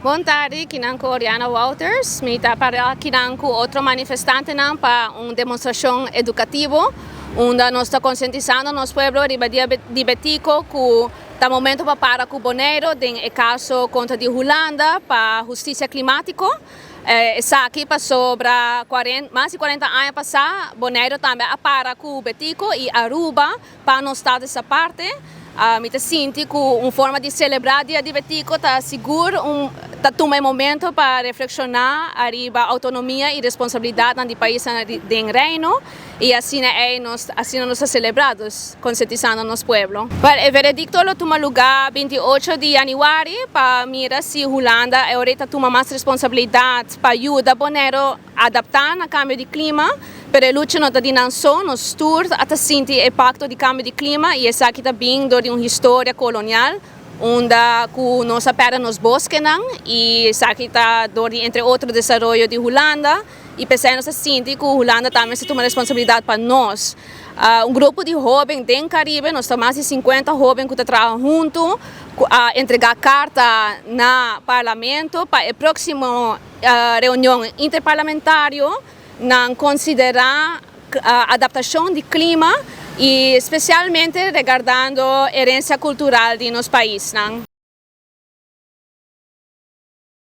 Bon tardi, akinan ku Oriana Wouters. Mi ta para akinan ku otro manifestantenan pa un demostrashon edukativo, unda nos ta konsientisando nos pueblo riba Dia di Betico ku ta momento pa para ku Boneiru den e kaso kontra di Hulanda pa hustisia klimátiko. Esaki pasobra mas di 40 aña pasá Boneiru tambe a para ku Betico i Aruba pa nos status aparte. Mi ta sinti ku un forma di selebrá Dia di Betico ta sigur un ta tuma e momento pa reflekshoná ariba outonomia i responsabilidatnan di paisnan den Reino i asina ei nos asina nos ta selebrá, dus konsientisando nos pueblo. Wèl, e veredikto lo tuma lugá 28 di yanüari pa mira si Hulanda e ora ei ta tuma mas responsabilidat pa yuda Boneiru adaptá na kambio di klima, pero e lucha no ta di nan so, nos tur a ta sinti e impakto di kambio di klima i esaki ta bin dor di un historia kolonial unda ku nos a pèrdè nos boskenan i esaki ta dor di entre otro desaroyo di Hulanda i p'esei nos ta sinti ku Hulanda tambe mester tuma responsabilidat pa nos. Un grupo di hóben den Karibe, nos ta mas di 50 hóben ku ta traha huntu, ku a entregá karta na parlamento pa e próksimo reunion interparlamentario nan konsiderá adaptashon di klima i spesialmente regardando herensia kultural di nos paisnan.